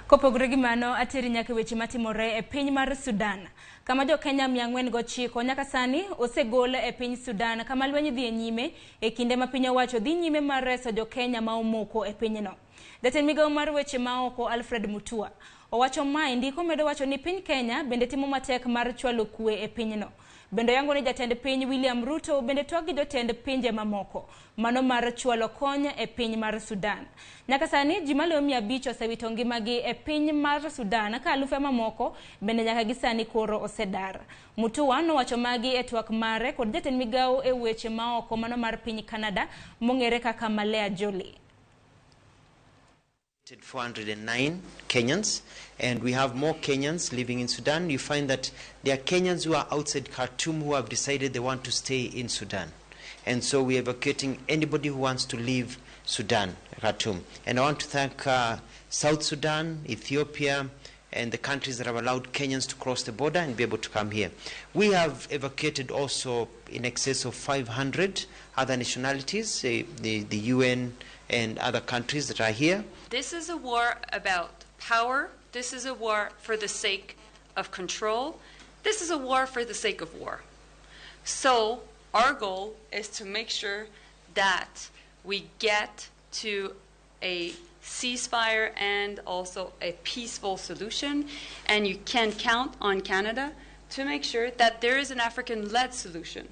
Kopogore gi mano, ateri nyaka e weche matimore e piny mar Sudan, kama jo-Kenya 409 nyaka sani osegol e piny Sudan kama lweny dhi e nyime e kinde ma piny owacho dhi nyime mar reso jo-Kenya ma omoko e pinyno. Jatend migawo mar weche maoko Alfred Mutua owacho maendi komedo wacho ni piny Kenya bende timo matek mar chwalo kwe e pinyno. Bende oyango ni jatend piny William Ruto bende twak gi jotend pinje mamoko mano mar chwalo kony e piny mar Sudan. Nyaka sani ji maloyo 500 osewito ngimagi e piny mar Sudan ka alufe mamoko bende nyaka gi sani koro osedar. Mutua nowacho magi e twak mare kod jatend migawo e weche maoko mano mar piny Canada mong'ere kaka Malea Jolie. 409 Kenyans, and we have more Kenyans living in Sudan. You find that there are Kenyans who are outside Khartoum who have decided they want to stay in Sudan. And so we are evacuating anybody who wants to leave Sudan, Khartoum. And I want to thank South Sudan, Ethiopia, and the countries that have allowed Kenyans to cross the border and be able to come here. We have evacuated also in excess of 500 other nationalities, the UN and other countries that are here. This is a war about power. This is a war for the sake of control. This is a war for the sake of war. So our goal is to make sure that we get to a ceasefire and also a peaceful solution. And you can count on Canada to make sure that there is an African-led solution.